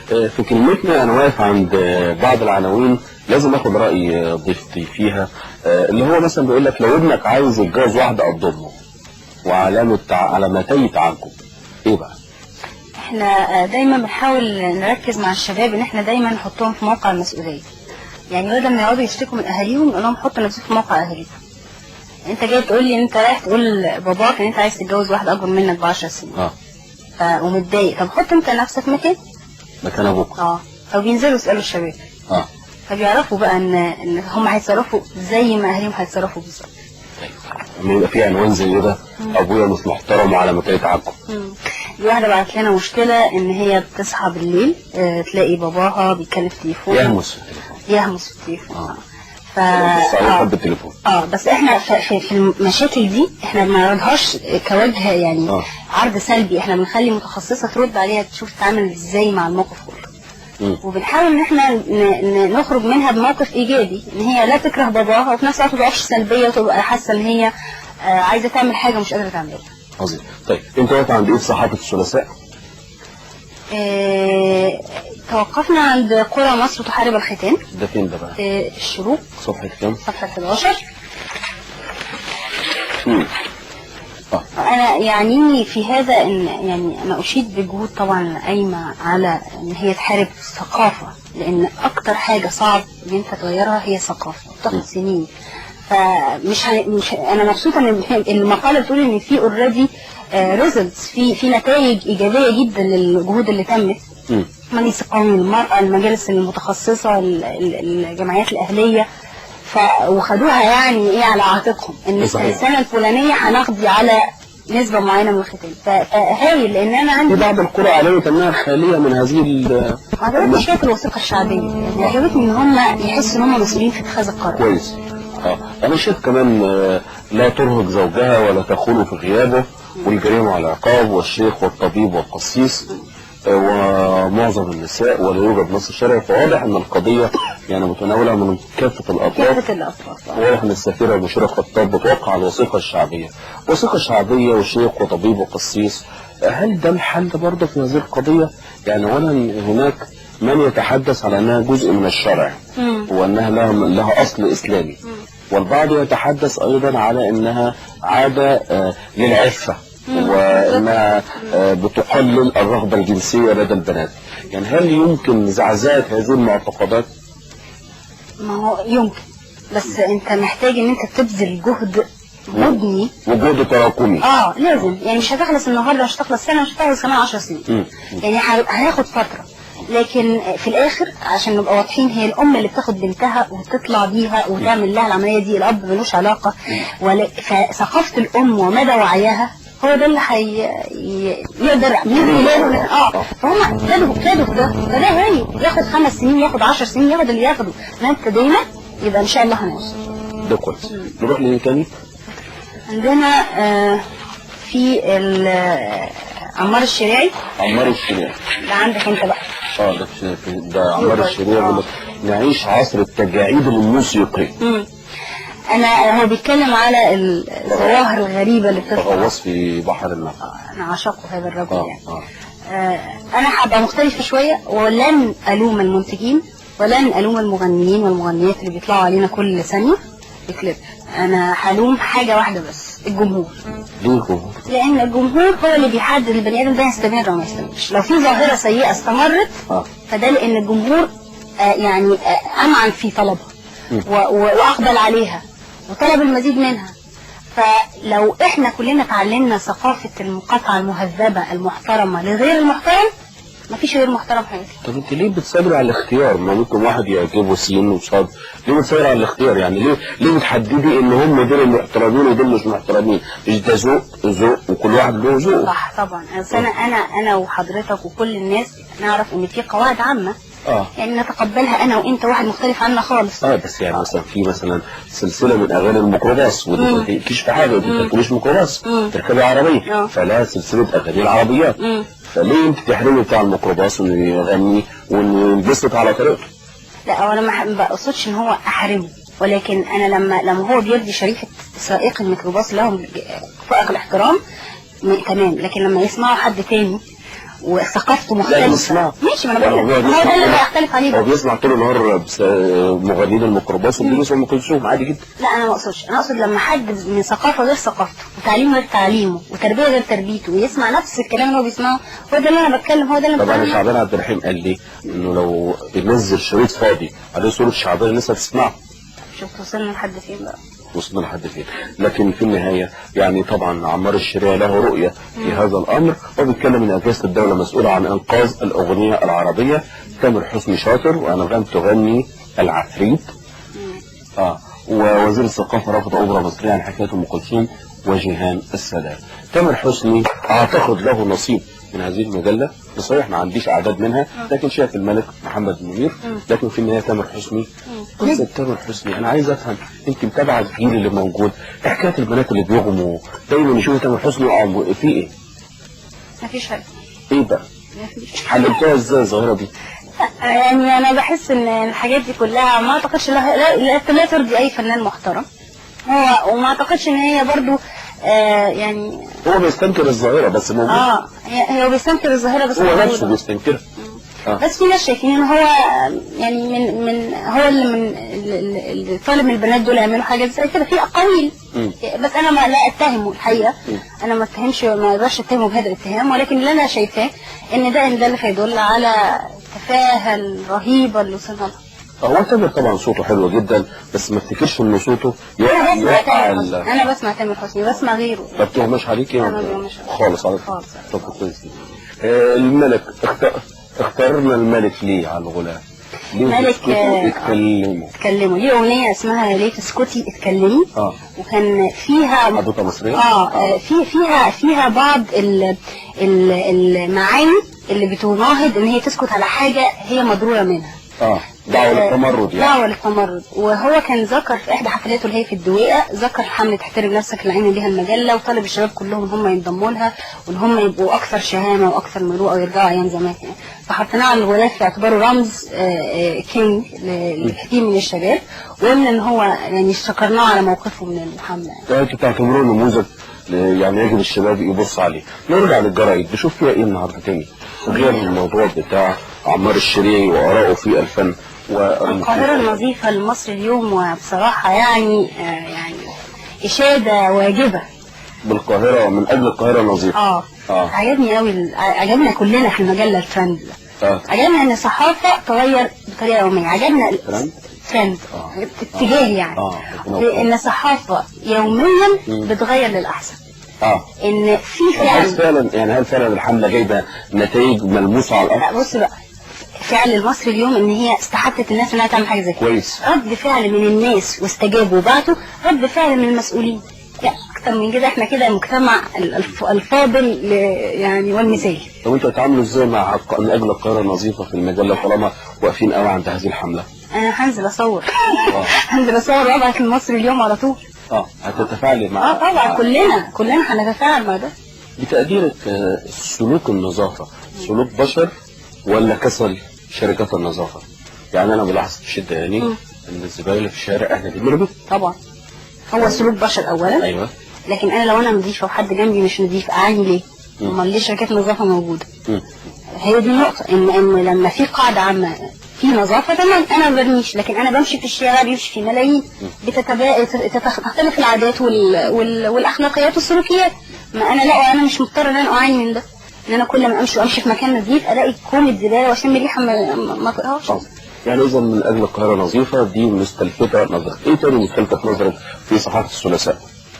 في كلمتنا انا واقف عند بعض العناوين لازم اخد راي ضيفتي فيها، اللي هو مثلا بيقول لك لو ابنك عايز يتجوز واحدة قد امه وعلامة علامتي تعجب. ايه بقى؟ احنا دايما بنحاول نركز مع الشباب ان احنا دايما نحطهم في موقع المسؤولية. يعني بدل ما يقعدوا يشتكوا من اهاليهم نقول لهم حطوا نفسكم في موقع اهاليكم. انت جاي تقول لي انت رايح تقول لباباك ان انت عايز تتجوز واحدة اكبر منك ب 10 سنين. ومتضايق، طب حط انت نفسك مكان ابوك. فبينزلوا يسالوا الشباب. فبيعرفوا بقى ان هم هيتصرفوا زي ما اهاليهم هيتصرفوا بالظبط. لما يبقى في عنوان زي ده، ابويا مش محترم وعلى ما تعجب. دي واحدة بعت لنا مشكلة ان هي بتصحى بالليل تلاقي باباها بيتكلم في التليفون، يهمس في التليفون. ف بس التليفون. بس احنا في المشاكل دي احنا ما بنعرضهاش كوجه يعني عرض سلبي، احنا بنخلي متخصصة ترد عليها تشوف تتعامل ازاي مع الموقف كله. وبنحاول ان احنا نخرج منها بموقف ايجابي، ان هي لا تكره باباها وفي نفس الوقت ما تبقاش سلبية وتبقى حاسه ان هي عايزه تعمل حاجة مش قادرة تعملها. عظيم. طيب انت واقف عند ايه في صحافة الثلاثاء؟ توقفنا عند قرى مصر تحارب الختان. ده فين ده بقى؟ في الشروق. صفحة كام؟ صفحة 11. أنا يعنيني في هذا إن يعني أنا أشيد بجهود طبعا قايمة على إن هي تحارب الثقافة، لأن أكتر حاجة صعب إن أنت تغيرها هي الثقافة، بتاخد سنين. فمش مش أنا مبسوطة إن المقالة بتقول إن في already results، في نتائج إيجابية جدا للجهود اللي تمت. مجلس القومي للمرأة، المجالس المتخصصة، الجمعيات الأهلية، وخدوها يعني ايه على عاتقهم ان السنة الفلانية هنقضي على نسبة معينة من الختان. فهايل، لان انا عندي في بعض القرى علمت انها خالية من هذه عجبتني شوية الوثيقة الشعبية، يعني عجبتني ان هم يحسوا ان هم مسؤولين في اتخاذ القرار. كويس. انا شايف كمان لا ترهق زوجها ولا تخونه في غيابه، والجريمة على العقاب، والشيخ والطبيب والقسيس ومعظم النساء، ولا يوجد نص شرعي. فواضح ان القضية يعني متناوله من كافة الاطراف. واضح ان السفيره بشيره خطاب بتوقع الوثيقة الشعبية، وثيقة شعبية وشيخ وطبيب وقسيس. هل ده الحل برضه في هذه القضية؟ يعني اولا هناك من يتحدث على انها جزء من الشرع وانها لها اصل اسلامي، والبعض يتحدث ايضا على انها عادة للعفه وانها بتقلل الرغبة الجنسية لدى البنات. يعني هل يمكن زعزعة هذه المعتقدات؟ ما هو يمكن، بس انت محتاج ان انت تبذل جهد مبني وجهد تراكمي. لازم، يعني مش هتخلص النهارده، مش هتخلص سنة، مش هتخلص كمان 10 سنين. يعني هياخد فترة، لكن في الاخر عشان نبقى واضحين، هي الام اللي بتاخد بنتها وتطلع بيها وتعمل لها العملية دي، الاب ملوش علاقة. فثقافه الام ومدى وعيها هو ده اللي يقدر من خلاله. فهم ابتدوا في ده، فده هايل. ياخد 5 سنين، ياخد 10 سنين، ياخد اللي ياخده، ما ابتدينا يبقى ان شاء الله هنوصل. ده كويس. نروح لمين تاني؟ عندنا في عمار الشريعي. عمار الشريعي ده عندك انت بقى. ده عمار الشريعي بيقول لك نعيش عصر التجاعيد الموسيقي. انا هو بيتكلم على الظواهر الغريبة اللي بتطلع، غواص في بحر النفع. انا عاشقه هذا الرجل. يعني انا هبقى مختلفة شوية، ولن الوم المنتجين ولن الوم المغنيين والمغنيات اللي بيطلعوا علينا كل ثانية بكليب. انا هلوم حاجة واحدة بس، الجمهور. ليه الجمهور؟ لان الجمهور هو اللي بيحدد البني ادم ده هيستمر او ما يستمرش. لو في ظاهره سيئه استمرت فده لان الجمهور يعني امعن في طلبها واقبل عليها وطلب المزيد منها. فلو احنا كلنا اتعلمنا ثقافة المقاطعة المهذبة المحترمة لغير المحترم، مفيش غير محترم هيطلع. طب انت ليه بتصبري على الاختيار؟ ما ممكن واحد يعجبه سين وصاد، ليه بتصبري على الاختيار؟ يعني ليه بتحددي ان هم دول المحترمين ودول مش محترمين؟ مش ده ذوق وكل واحد له ذوق. صح طبعا. بس انا وحضرتك وكل الناس نعرف ان في قواعد عامة يعني نتقبلها انا وانت، واحد مختلف عنا خالص. بس يعني مثلا في مثلا سلسلة من اغاني الميكروباص، ودي ما تركبيش في حاجة، انت ما تركبيش ميكروباص، تركبي عربية، فلها سلسلة اغاني العربيات. فليه انت تحرمي بتاع الميكروباص انه يغني وانه ينبسط على طريقته؟ لا، هو انا ما بقصدش ان هو احرمه، ولكن انا لما هو بيرضي شريحة سائق الميكروباص لهم فائق الاحترام تمام، لكن لما يسمعوا حد تاني وثقافته مختلفة. ماشي، ما انا بقول لك هو ده اللي هيختلف عليه. هو بيسمع طول النهار مغنيين الميكروباص وبيسمع ام كلثوم عادي جدا. لا انا ما اقصدش، انا اقصد لما حد من ثقافة غير ثقافته وتعليم غير تعليمه وتربيه غير تربيته ويسمع نفس الكلام اللي هو بيسمعه، هو ده اللي انا بتكلم، هو ده اللي. طبعا شعبان عبد الرحيم قال لي انه لو بينزل شريط فاضي عليه صوره شعبان الناس هتسمعه. شفت وصلنا لحد فين بقى؟ وصلنا لحد فين؟ لكن في النهاية يعني طبعا عمار الشريعي له رؤية في هذا الأمر، وبيتكلم إن أجهزة الدولة مسؤولة عن إنقاذ الأغنية العربية. تامر حسني شاطر وأنغام تغني العفريت. ووزير الثقافة رفض أوبرا مصرية عن حكاية أم كلثوم وجيهان السادات. تامر حسني أعتقد له نصيب من هذه المجلة، بصحيح ما عنديش أعداد منها، لكن شايف الملك محمد منير. لكن في النهاية تامر حسني، قصة تامر حسني أنا عايز أفهم، أنت متابعة الجيل اللي موجود، حكاية البنات اللي بيغموا دايما يشوفوا تامر حسني ويقعوا في إيه؟ مفيش حاجة. إيه بقى؟ حللتوها إزاي الظاهرة دي؟ يعني أنا بحس إن الحاجات دي كلها ما أعتقدش لا ترضي أي فنان محترم، هو وما أعتقدش إن هي برضو يعني هو بيستنكر الظاهرة بس موجود. هو بيستنكر الظاهرة بس هو نفسه بيستنكرها. بس في ناس شايفين ان هو يعني من هو اللي من اللي طالب من البنات دول يعملوا حاجة زي كده، في اقاويل. بس انا ما لا اتهمه الحقيقة، انا ما اتهمش، ما اقدرش اتهمه بهذا الاتهام، ولكن اللي انا شايفاه ان ده اللي هيدل على التفاهة الرهيبة اللي وصلنا لها. هو تامر طبعا صوته حلو جدا، بس ما افتكرش ان صوته انا بسمع تامر حسني، بسمع غيره. ما بتهمش عليك يعني خالص على خالص. طب كويس. الملك اخترنا الملك ليه على الغلاف؟ ملك اتكلموا ليه اغنية اسمها ليه تسكتي اتكلمي. وكان فيها حدوتة مصرية. فيها بعض المعاني اللي بتناهض ان هي تسكت على حاجة هي مضروره منها. دعوة للتمرد يعني. دعوة للتمرد. وهو كان ذكر في إحدى حفلاته اللي هي في الدويقة، ذكر حملة احترم نفسك اللي عامل بيها المجلة، وطلب الشباب كلهم هم ينضموا لها وإن هم يبقوا أكثر شهامة وأكثر مروءة ويرجعوا أيام زمان يعني. فحطيناه على الغلاف باعتباره رمز كينج لكثير من الشباب، وقلنا إن هو يعني شكرناه على موقفه من الحملة يعني. أنتوا بتعتبروه نموذج يعني يجب الشباب يبص عليه. نرجع للجرايد نشوف فيها إيه النهارده تاني غير الموضوع بتاع عمار الشريعي وآرائه في الفن. القاهرة النظيفة لمصر اليوم، وبصراحة يعني يعني إشادة واجبة بالقاهرة ومن أجل القاهرة النظيفة. عجبني قوي، عجبنا كلنا في المجلة الترند ده. عجبنا إن الصحافة تغير بطريقة يومية، عجبنا الترند اتجاه يعني إن الصحافة يوميا بتغير للأحسن. إن في فعلا يعني هل فعلا الحملة جايبة نتائج ملموسة على الأرض؟ بص بقى، فعل المصري اليوم ان هي استحثت الناس انها تعمل حاجة زي كده. كويس. رد فعل من الناس واستجابوا وبعتوا، رد فعل من المسؤولين. لا اكتر من كده، احنا كده مجتمع الفاضل يعني والمثالي. طب انتوا هتعاملوا ازاي مع من اجل القاهرة النظيفة في المجلة طالما واقفين قوي عند هذه الحملة؟ انا هنزل اصور. هنزل اصور وابعت للمصري اليوم على طول. هتتفاعلي مع طبعا كلنا هنتفاعل مع ده. بتقديرك سلوك النظافة سلوك بشر ولا كسل شركات النظافة؟ يعني أنا بلاحظ بشدة يعني إن الزبالة في الشارع إحنا بنرمي. طبعا هو سلوك بشر أولا. أيوه. لكن أنا لو أنا نظيفة وحد جنبي مش نظيف أعاني ليه؟ أمال ليه شركات نظافة موجودة؟ هي دي النقطة، إن لما في قاعدة عامة في نظافة تمام أنا ما برميش، لكن أنا بمشي في الشارع بيمشي في ملايين، بتختلف العادات والأخلاقيات والسلوكيات. ما أنا لا، أنا مش مضطرة إن أنا أعاني من ده، ان انا كل ما امشي في مكان نظيف الاقي كومة زبالة واشم ريحه ما طقهاش. يعني اذا من اجل القاهرة نظيفة دي مستلفته نظرك. ايه تاني مستلفت نظرك في صحافة الثلاثاء؟